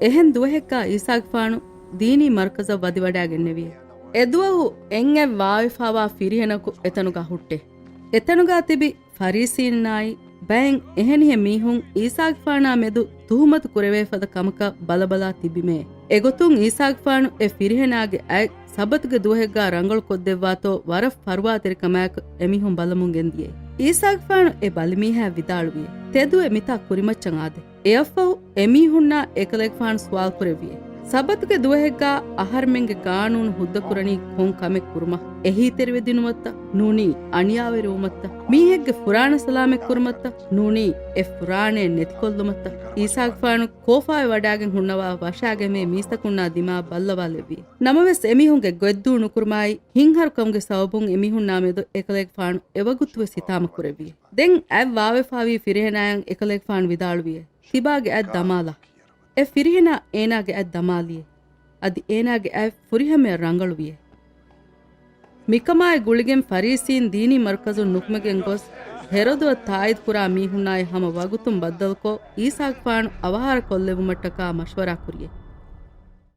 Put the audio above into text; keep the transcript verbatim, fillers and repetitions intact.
އެހެން ދުވަހެއްގާ ޢީސާގެފާނު ދީނީ މަރުކަޒަށް ވަދިވަޑައިގެންނެވިއޭ. އެދުވަހު އެއްއެއް ވާވެފާވާ ފިރިހެނަކު އެތަނުގާ ހުއްޓޭ. އެތަނުގާ ތިބި ފަރީސީންނާއި ބައެއް އެހެނިހެން މީހުން ޢީސާގެފާނާ މެދު ތުހުމަތު ކުރެވޭފަދަ ކަމަކަށް ބަލަބަލާ ތިބީމޭ. އެގޮތުން ޢީސާގެފާނު އެ ފިރިހެނާގެ އަތް ސަބަތުގެ ދުވަހެއްގާ ރަނގަޅުކޮށްދެއްވާތޯ ވަރަށް ފަރުވާތެރިކަމާއެކު އެމީހުން ބަލަމުން ގެންދިޔައީ. ޢީސާގެފާނު އެ ބަލިމީހާ ވިދާޅުވިއޭ، ތެދުވެ މިތާ ކުރިމައްޗަށް އާދޭ. އެއަށްފަހު އެމީހުންނާ އެކަލޭގެފާނު ސުވާލު ކުރެއްވިއޭ، ސަބަތުގެ ދުވަހެއްގާ އަހަރެމެންގެ ގާނޫނު ހުއްދަކުރަނީ ކޮން ކަމެއް ކުރުމަށް؟ އެހީތެރިވެދިނުމަށްތަ؟ ނޫނީ އަނިޔާވެރިވުމަށްތަ؟ މީހެއްގެ ފުރާނަ ސަލާމަތްކުރުމަށްތަ؟ ނޫނީ އެ ފުރާނައެއް ނެތިކޮށްލުމަށްތަ؟ ޢީސާގެފާނު ކޯފާވެ ވަޑާގެން ހުންނަވާ ވަށާގެންވޭ މީސްތަކުންނާ ދިމާ ބައްލަވާލެއްވިއޭ. ނަމަވެސް އެމީހުންގެ ގޮތްދޫ ނުކުރުމާއި ހިތްހަރުކަމުގެ ސަބަބުން އެމީހުންނާ މެދު އެކަލޭގެފާނު އެވަގުތުވެސް ހިތާމަ ކުރެއްވިއޭ. ދެން އަތް ވާވެފާވީ ފިރިހެނާއަށް އެކަލޭގެފާނު ވިދާޅުވިއޭ، ތިބާގެ އަތް ދަމާލާ. އެ ފިރިހެނާ އޭނާގެ އަތް ދަމާލިއޭ. އަދި އޭނާގެ އަތް ފުރިހަމަޔަށް ރަނގަޅުވިއޭ. މިކަމާއި ގުޅިގެން ފަރީސީން ދީނީ މަރުކަޒުން ނުކުމެގެން ގޮސް، ހެރޮދުއަށް ތާއީދުކުރާ މީހުންނާއި ހަމަ ވަގުތުން ބައްދަލުކޮށް، ޢީސާގެފާނު އަވަހާރަ ކޮށްލެއްވުމަށްޓަކާ މަޝްވަރާ ކުރިއޭ.